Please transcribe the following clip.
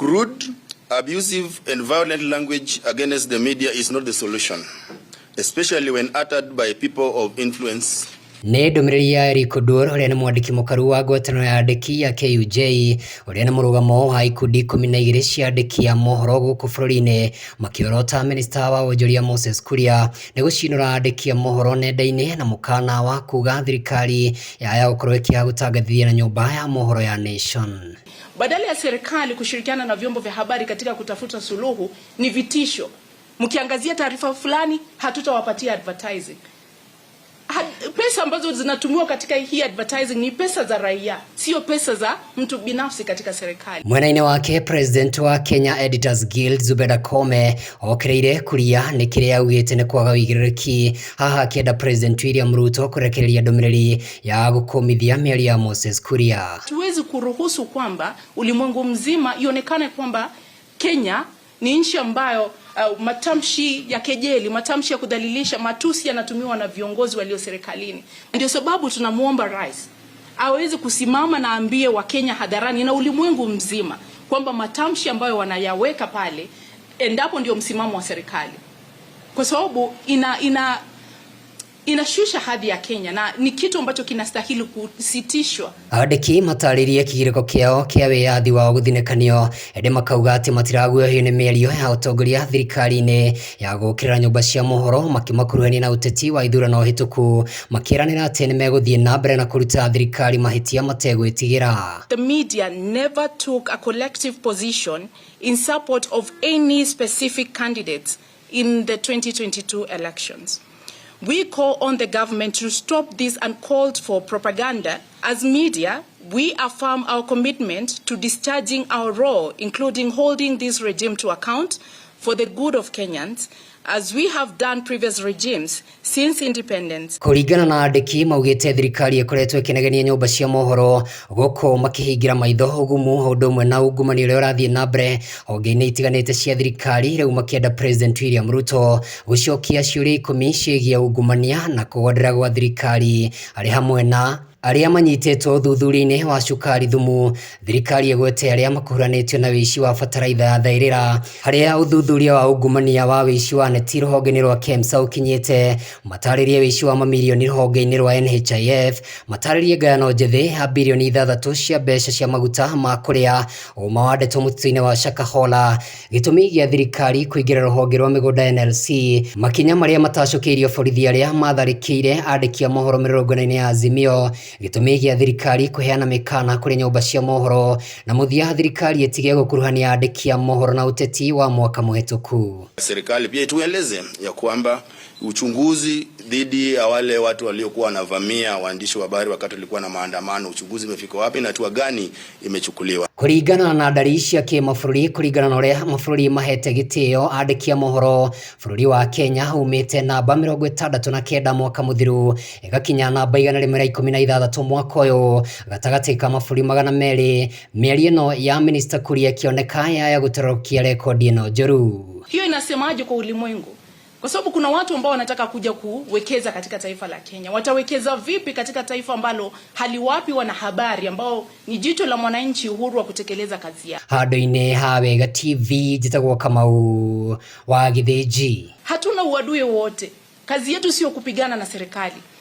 Crude, abusive and violent language against the media is not the solution, especially when uttered by people of influence. Nĩ ndũmĩrĩri ya Eric Oduor, ũrĩa nĩ mwandĩki mũkaru wa ngwatanĩro ya andĩki ya KUJ, ũrĩa nĩ mũrũgamo wa ikundi 12 cia andĩki a mohoro gũkũ bũrũri-inĩ, makĩorota minista wa wonjoria Moses Kuria nĩ gũcinũra andĩki a mohoro nenda-inĩ na mũkana wa kuga thirikari yaya gũkorwo ĩkĩaga gũtangathithia na nyũmba ya mohoro ya Nation. Badala ya serikali kushirikiana na vyombo vya habari katika kutafuta suluhu, ni vitisho. Mkiangazia taarifa fulani, hatutawapatia advertising. Pesa ambazo zinatumiwa katika hii advertising ni pesa za raia, sio pesa za mtu binafsi katika serikali. Mwena-inĩ wake, president wa Kenya Editors Guild Zubeda Kome okereire Kuria nĩ kĩrĩa augĩte nĩ kwaga ũigĩrĩrĩki, haha akĩenda President William Ruto kũrekereria ndũmĩrĩri ya gũkũmithia mĩario ya Moses Kuria. Hatuwezi kuruhusu kwamba ulimwengu mzima ionekane kwamba Kenya ni nchi ambayo matamshi ya kejeli, matamshi ya kudhalilisha, matusi yanatumiwa na viongozi walio serikalini. Ndio sababu tunamuomba rais aweze kusimama na ambie Wakenya hadharani na ulimwengu mzima kwamba matamshi ambayo wanayaweka pale, endapo ndio msimamo wa serikali, kwa sababu inashusha hadhi ya Kenya na ni kitu ambacho kinastahili kusitishwa. Andĩki matarĩrie kĩgirĩko kĩao kĩa wĩyathi wao gũthinĩkanio, ĩndĩ makauga atĩ matiraguoyohio nĩ mĩario ya ũtongoria thirikari-inĩ ya gũũkĩrĩra nyũmba cia mohoro, makĩmakuruhania na ũteti wa ithurano hĩtũku, makĩranĩra atĩ nĩmegũthiĩ na mbere na kũruta thirikari mahĩtia mategwĩtigĩra. The media never took a collective position in support of any specific candidates in the 2022 elections. We call on the government to stop this uncalled for propaganda. As media, we affirm our commitment to discharging our role, including holding this regime to account for the good of Kenyans, as we have done previous regimes since independence. Kũringana na andĩki, maugĩte thirikari ĩkoretwo ĩkĩnegenia nyũmba cia mohoro gũkũ makĩhingĩra maitho ũgumu o ũndũ ũmwe na ungumania ũrĩa ũrathiĩ na mbere honge-inĩ itiganĩte cia thirikari, rĩu makĩenda President William Ruto gũcokia ciũria 10 ciĩgiĩ ungumania na kũgonderera gwa thirikari, arĩ hamwe na arĩa manyitĩtwo ũthuthuria-inĩ wa cukari thumu, thirikari ĩgwete arĩa makuruhanĩtio na wĩici wa bataraitha ya Thaĩrĩra, harĩa ũthuthuria wa ungumania wa wĩici wa neti rũhonge-inĩ rwa KEMSA ũkinyĩte, matarĩrie wĩici wa mamirioni rũhonge-inĩ rwa NHIF, matarĩrie ngayano njĩthĩ ya birioni 6 cia mbeca cia maguta ma kũrĩa, ũma wa ndeto mũtitũ-inĩ wa Shakahola, gĩtũmi gĩa thirikari kũingĩra rũhonge rwa mĩgũnda NLC, makinya marĩa matacũkĩirio borithi arĩa matharĩkĩire andĩki a mohoro mĩrũrũngano-inĩ ya Azimio, gĩtũmi gĩa thirikari kũheana mĩkana kũrĩ nyũmba cia mohoro, na mũthia thirikari ĩtige gũkuruhania andĩki a mohoro na ũteti wa mwaka mũhĩtũku. Serikali pia itueleze ya kwamba uchunguzi dhidi ya wale watu waliokuwa wanavamia waandishi wa habari wakati walikuwa na maandamano, uchunguzi umefika wapi na hatua gani imechukuliwa? Kũringana na ndari cia kĩmabũrũri, kũringana na ũrĩa mabũrũri mahete gĩtĩo andĩki a mohoro, bũrũri wa Kenya umĩte namba 69 mwaka mũthiru ĩgakinya namba 116 mwaka ũyũ gatagatĩ ka mabũrũri 200. Mĩario ĩno ya minista Kuria ĩkĩoneka yaya gũtororokia rekondi ĩno njũru. Hiyo inasemaje kwa ulimwengu? Kwa sababu kuna watu ambao wanataka kuja kuwekeza katika taifa la Kenya. Watawekeza vipi katika taifa ambalo haliwapi wanahabari ambao ni jicho la mwananchi uhuru wa kutekeleza kazi yao? Handũ-inĩ ha Wega TV, njĩtagwo Kamau wa Gĩthĩnji. Hatuna uadui wowote. Kazi yetu sio kupigana na serikali.